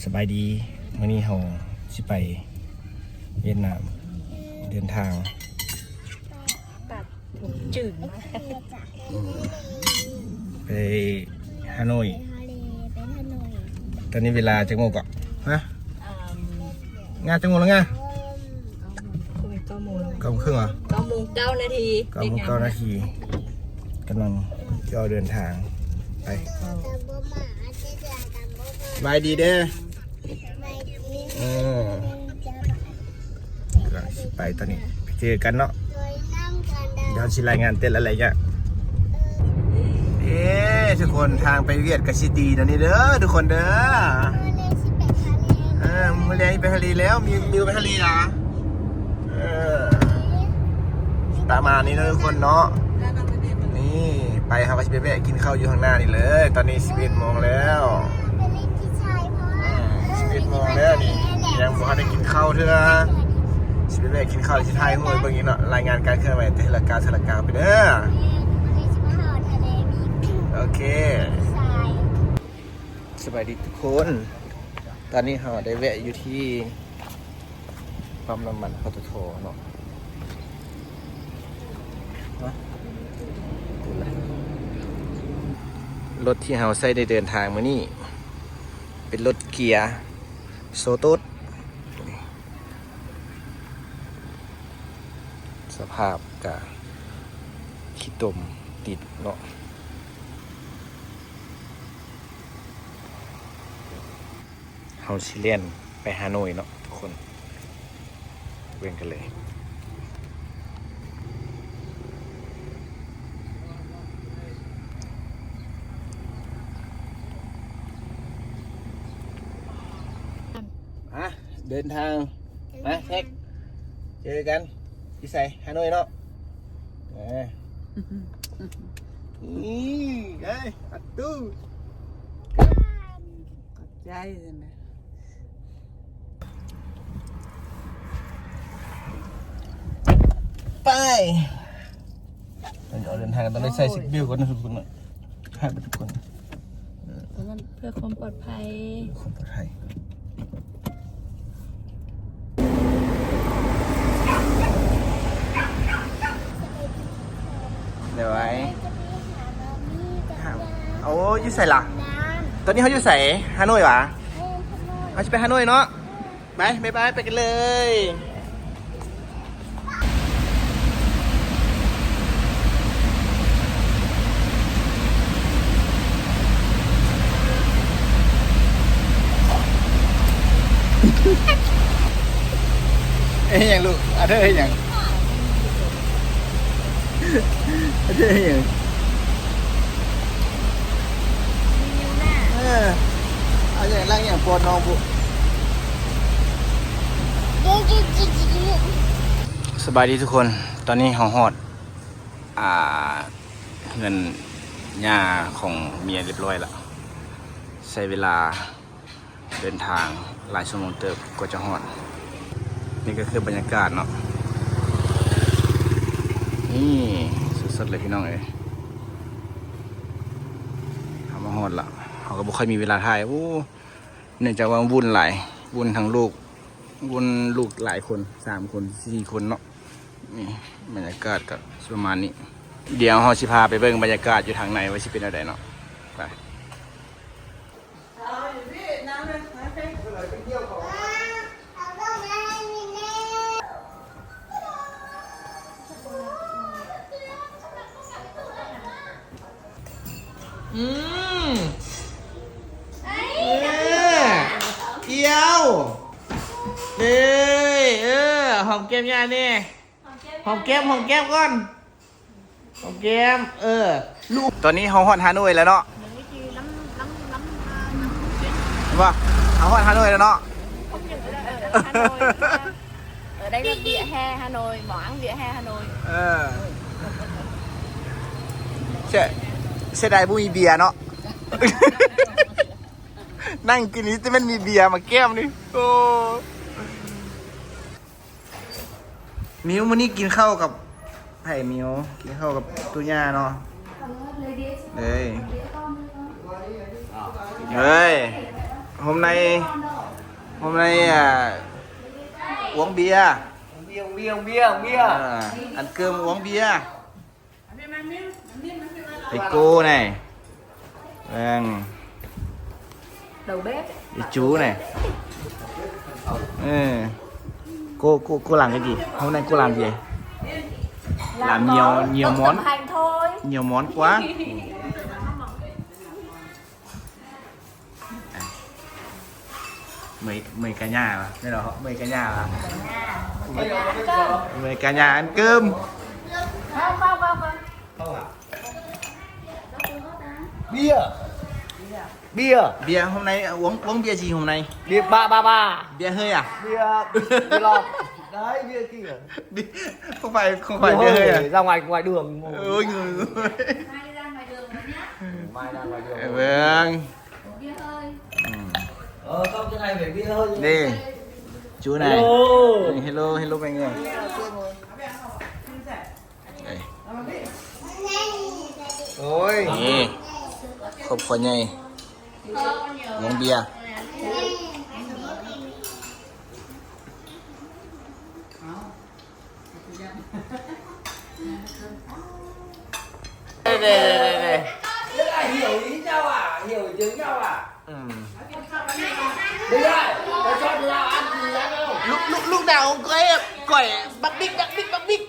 ສະບາຍດີ ມື້ນີ້ເຮົາຊິໄປຫວຽດນາມ ເດີນທາງ ຕັດຜົມຈືນມາ ໄປຮາໂນ້ຍ ຕອນນີ້ເວລາຈັກໂມງເກາະ? ຮະ ງານຈັກໂມງແລ້ວງາ? ເກົ້າໂມງ ເກົ້າໂມງເຄິ່ງເຫາະ? ເກົ້າໂມງເກົ້ານາທີ ເກົ້າໂມງເກົ້ານາທີ ກຳລັງຈະອອກເດີນທາງໄປ. ສະບາຍດີເດີ. ເອີ ກະຊິໄປຕອນນີ້ ໄປເຈີກັນເນາະ ດຽວຊິລາຍງານແຕ່ລະໄລຍະ. ເອີ ທຸກຄົນ ທາງໄປຫວຽດກະຊິດີແນວນີ້ເດີ ທຸກຄົນເດີ. ເອີ ມື້ແລງຊິໄປທະເລແລ້ວ ມີວິວໄປທະເລຫວາ? ເອີ ປະມານນີ້ເນາະທຸກຄົນເນາະ. ນີ້ ໄປ ເຮົາກະຊິໄປແວະກິນເຂົ້າຢູ່ຂ້າງໜ້ານີ້ເລີຍ. ຕອນນີ້ສິບເອັດໂມງແລ້ວ ສິບເອັດໂມງແລ້ວນີ້ ຍັງບໍ່ທັນໄດ້ກິນເຂົ້າເທື່ອ. ຊິໄປແວະກິນເຂົ້າ ຊິຖ່າຍຮູບໃຫ້ເບິ່ງອີກເນາະ ລາຍງານການເຄື່ອນໄຫວແຕ່ລະກ້າວແຕ່ລະກ້າວໄປເດີ. ໂອເຄ ສະບາຍດີທຸກຄົນ ຕອນນີ້ເຮົາໄດ້ແວະຢູ່ທີ່ ປ້ຳນ້ຳມັນ ປຕທ ເນາະ. ລົດທີ່ເຮົາໃຊ້ໃນເດີນທາງມື້ນີ້ ເປັນລົດເກຍໂຊໂຕດ ສະພາບກະຂີ້ຕົມຕິດເນາະ. ເຮົາຊິແລ່ນໄປຮາໂນ້ຍເນາະທຸກຄົນ ເບິ່ງກັນເລີຍ. ມາ ເດີນທາງ ມາແທັກ ເຈີກັນ ຢູ່ໃສ? ຮາໂນ້ຍເນາະ. ນີ້ໄດ້ ອັດຕູ ຂອບໃຈ. ໄປ ເດີນທາງຕ້ອງໄດ້ໃສ່ຊີດເບວກ່ອນນະທຸກຄົນເນາະ ໃຫ້ເບິດທຸກຄົນ ເພື່ອຄວາມປອດໄພ ຄວາມປອດໄພ. ໂດຍ ໂອ້ ຢູ່ໃສລະ? ຕອນນີ້ເຮົາຢູ່ໃສ? ຮາໂນ້ຍຫວາ? ເຮົາຊິໄປຮາໂນ້ຍເນາະ. ໄປ ບາຍບາຍ ໄປກັນເລີຍ. ເຮັດຫຍັງລູກ? ອາເທີເຮັດຫຍັງ? ອາເທີເຮັດຫຍັງ? ເອີ ເອົາຫຍັງ ລ້າງຫຍັງປ້ອນນ້ອງພຸ້ນ. ສະບາຍດີທຸກຄົນ ຕອນນີ້ເຮົາຮອດ ອ່າ ເຮືອນຍ່າຂອງເມຍຮຽບຮ້ອຍລະ ໃຊ້ເວລາ ເດີນທາງຫຼາຍຊົ່ວໂມງເຕີບກວ່າຈະຮອດ. ນີ້ກະຄືບັນຍາກາດເນາະ ນີ້ສົດໆເລີຍພີ່ນ້ອງເອີຍ. ເຮົາມາຮອດລະ ເຮົາກະບໍ່ຄ່ອຍມີເວລາຖ່າຍ ໂອ້ ເນື່ອງຈາກວ່າວຸ່ນຫຼາຍ ວຸ່ນທັງລູກ ວຸ່ນລູກຫຼາຍຄົນ ສາມຄົນ ສີ່ຄົນເນາະ. ນີ້ບັນຍາກາດກະຊິປະມານນີ້ ດຽວເຮົາຊິພາໄປເບິ່ງບັນຍາກາດຢູ່ທາງໃນວ່າຊິເປັນແນວໃດເນາະ ໄປ. ອືມ ເອີ ອຽວ ເອີ ຫອມແກ້ມຍ່າແດ່. ຫອມແກ້ມ ຫອມແກ້ມກ່ອນ ຫອມແກ້ມ ເອີ ລູກ. ຕອນນີ້ເຮົາຮອດຮາໂນ້ຍແລ້ວເນາະ ວ່າເຮົາຮອດຮາໂນ້ຍແລ້ວເນາະ. ເອີ ໄດ້ເບຍແຮ່ຮາໂນ້ຍ ໝໍອັງເບຍແຮ່ຮາໂນ້ຍ ເອີ ເສຍ ເສຍດາຍບໍ່ມີເບຍເນາະ ນັ່ງກິນນີ້ແຕ່ແມ່ນມີເບຍມາແກ້ມນີ້ ໂອ້. ມິວ ມື້ນີ້ກິນເຂົ້າກັບໃຜ? ມິວ ກິນເຂົ້າກັບຕູ້ຍ່າເນາະ ເອີຍ ເອີຍ. Hôm nay, hôm nay, à, uống bia. Uống bia, uống bia, uống bia, uống bia. Ờ, ăn cơm uống bia. Thầy cô này. Vâng. Đầu bếp. Đi chú này. Ừ. Cô, cô, cô làm cái gì? Hôm nay cô làm gì? Làm nhiều, nhiều món. Nhiều món quá. Mời, mời cả nhà mà. Đây là họ mời cả nhà mà. Mời cả nhà ăn cơm. Bia. Bia. Bia hôm nay uống, uống bia gì hôm nay? Bia ba ba ba. Bia hơi à? Bia, bia lọc. Đấy, bia kia. Bia, không phải, không phải bia hơi à? Ra ngoài, ngoài đường. Ôi, người, người. Mai ra ngoài đường rồi nhá. Mai ra ngoài đường. Vâng. Bia hơi. Ừ. Ờ, không, cái này phải bia hơi. Đây. Chú này. Hello. Hello, hello mọi người. Đây. ໂອ້ຍ ນີ້ ຄອບຄົວໃຫຍ່ ວົງເບຍ. ເດ້ ເດ້ ເດ້ ເດ້ Hiểu ý nhau à? Hiểu tiếng nhau à? ອືມ Bây giờ, tôi cho tụi nó ăn thì ăn không? ລູກ ລູກ ລູກດາວຂອງຂ້ອຍ ຂ້ອຍບັກບິກ ບັກບິກ ບັກບິກ.